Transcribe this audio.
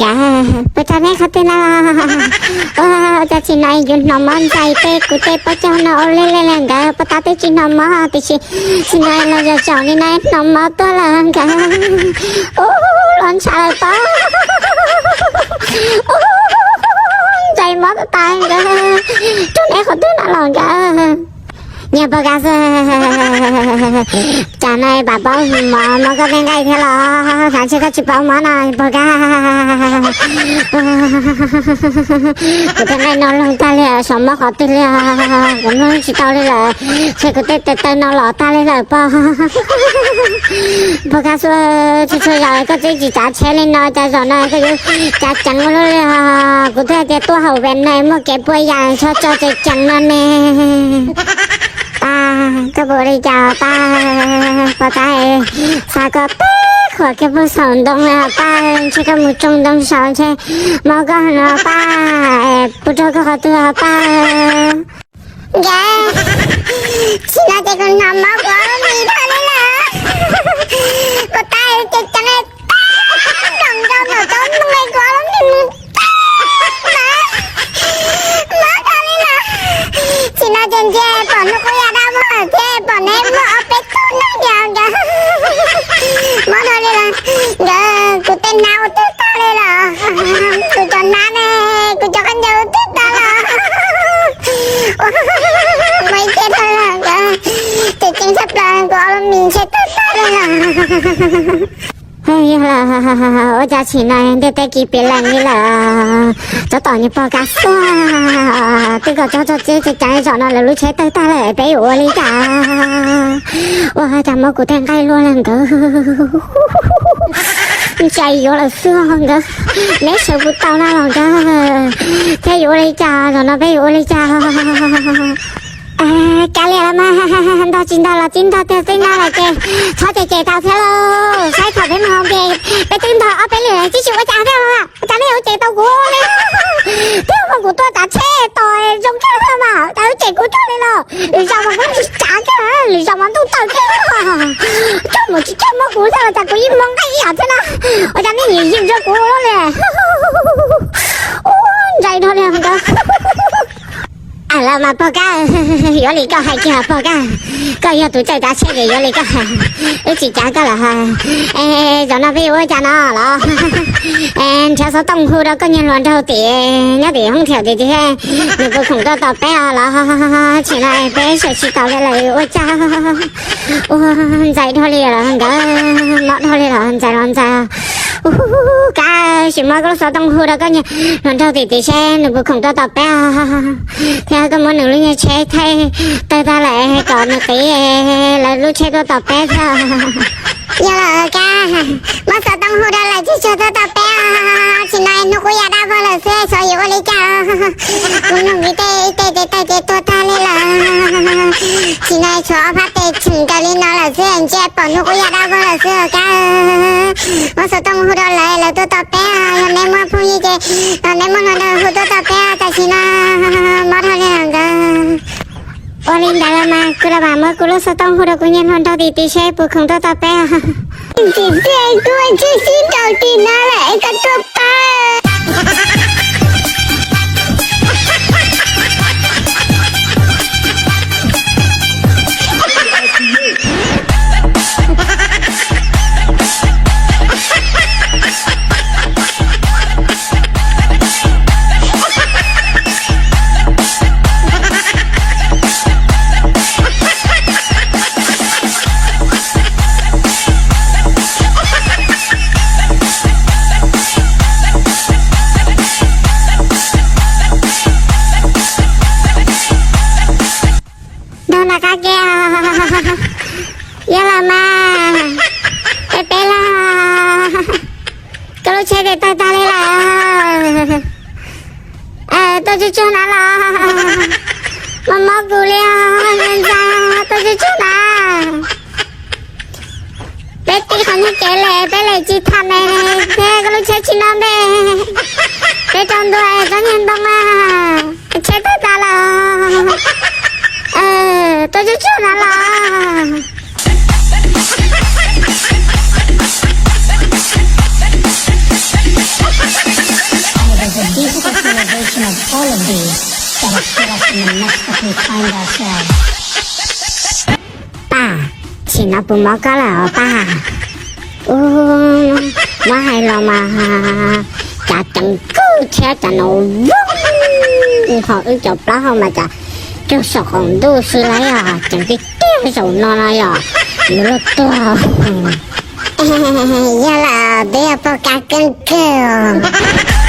Nkawd puas tau neb qhov twg na? Ua cas tsis hnov yus hnov mob ntxais tej kuv tej pob cag no ua li li lawm nkawd, puas tau twb tsis hnov mob tiam sis tsis hnov los zom zaum li no hnov mob tuaj lawm nkawd. Ua los ntshav lawm pob. Ua ntxais mob tas nkawd. Rub neb qhov twg na los nkawd. Nyias pog kab xwb, cas no pam paub mob, mob koj tej nqaij thiab los? Xav ntshe koj tsis paub mob no pog kab. Kuv tej nqaij no loj tag li, xyov mob qhov twg li, kuv mloog tsis tau li lawm. Ntshe kuv tej tes taw no los tag li lawm pog. Pog kab xwb, tsis tshua zaum koj twb tsis tsav tsheb li no, cas zaum no koj yuav tsav ceev ua luaj li. Kuv twb hais tias tuaj hauv Vietnam muaj kev puas yam txhob tso tsev ceev no ne. Pab, koj puas ua li cas pab? Pog kab, xav koj teb qhuas kiag puag saum ntoo li pab, ntshe koj mus tsoo ntoo saud ntshe mob koj no pab, puas raug koj qhov twg pab? Nkawd, tsis no ces kuv hnov mob kuv ob lub mis dhau li lawm. Kuv tab ces ceev tag nrho nkaus nram tsob ntoo kuv ob lub mis mus tag lawm. Mob dhau li lawm. Tsis no ces ntshe pom hnub qub ya dab vog lawm thiab, pom neb muaj ob peb tug neeg diam nkawd. Mob dhau li lawm. Nkawd, kuv tej nab ua twb tag li lawm. Kuv cov nab ne, kuv cov khaub ncaws ua twb tag lawm. Ua, mob ib tiag dhau li lawm nkawd. Ces ceev tshaj plaws kuv ob lub mis ntshe twb tag li lawm. Yog lawm, ua cas tsim no ntiaj teb kis piv lees li lawm. Tsob tom nyias pog kab xwb, twb kom tsob tso tsev tsev ceev, zaum no lawv lub tsheb tawg tag lawm peb yuav ua li cas? Ua cas muab kuv tej nqaij luaj lawm nkawd. Ntsais yuav lawm xwb nkawd, neb sawv puas tau na los nkawd, thiab yuav ua li cas zaum no peb yuav ua li cas? Kav liam los mas, ntog tsis ntog los txij ntog tiag, txij ntog lawm ces txhob cem cem tau thiab lauj. Saib thaum peb mus hauv npe, peb twb ntog ob peb lwm tsis tsis ua cas thiab, ua cas nej yuav cem tau kuv li? Twb muab kuv tuaj tsav tsheb tos zoo kawg thiab mas, cas yuav cem kuv tuaj li los? Lwm zaus mas kuv tsis tsav kiag, lwm zaus mas ntuj tawg kiag, coj mus tsis coj muab kuv thiab los cas kuv yeej muaj nqaij ib yam thiab na. Ua cas nej nim ywm rau kuv li? Ua ntsais dhau li nkawd. Aw, los mas pog Kab, yuav li koj hais kiag pog Kab, koj yog tus coj tsav tsheb ces yuav li koj hais, wb tsis cav koj lawm. Es zaum no peb yuav ua cas no los? Es nrhiav xov tooj hu rau koj niag hluas nraug tim nyob tim hoob thiam tim tim, nws puas khoom tuaj tos peb os los? Tsis no peb sawv tsis taus li lawm ua cas? Ua ntxais dhau li los nkawd, mob dhau li los ntxais los ntxais. Ua Kab, sim muab koj lub xov tooj hu rau koj niag hluas nraug tim tim seb nws puas khoom tuaj tos peb os, thiab koj muab nws lub niag tsheb thaij tawg tag lawm kom nws qiv lawv lub tsheb tuaj tos peb thiab. Yog los Kab, muab xov tooj hu rau lawv tsis tsuag tuaj tos peb os, tsis no hnub qub ya dab vog lawm xwb, xyov yuav ua li cas. Kuv nug nqi tej ib teg tes taw ces tuag tag li lawm, tsis no tshuav ob phab tes tseem raws li no lawm xwb, ntshe pom hnub qub ya dab vog lawm xwb Kab. Muab xov tooj hu rau lawv, lawv tuaj tos peb os, yog neb muaj phooj ywg ces, yog neb muaj hluas nraug hu tuaj tos peb os, tam sim no mob dhau li lawm nkawd. Ua li ntawd los mas kuv los mam muab kuv lub xov tooj hu rau kuv niag hluas nraug tim tim seb puas khoom tuaj tos peb os. Tim tim kuv tsis sib nraus tim no lawm es koj tuaj pab. Nrog nram qab ke, yog los mas, peb peb los, koj lub tsheb tes tawg tag li lawm. Tuaj tsuag tsuag na los, mob mob kuv li os, ntxhais, tuaj tsuag tsuag na. Peb tib qhov niag kev lem peb lem tsis tham ne, thiab koj lub tsheb tsis noj npe, peb rau ntua tsob niag ntoo mas tsheb tawg tas lawm. Tuaj tsuag tsuag na los. Paj, tsim no puas mob koj lawm os Paj? Ub, muab hais los mas cas ceev kawg thiab cas no, ub, ho wb cov plaub hau mas cas cuag saum qaum ntuj xwb lawm os, ceev tiag tiag zaum no no yog yuav luag tuag. Yog lawm, twb yog pog kab keeb kawg os.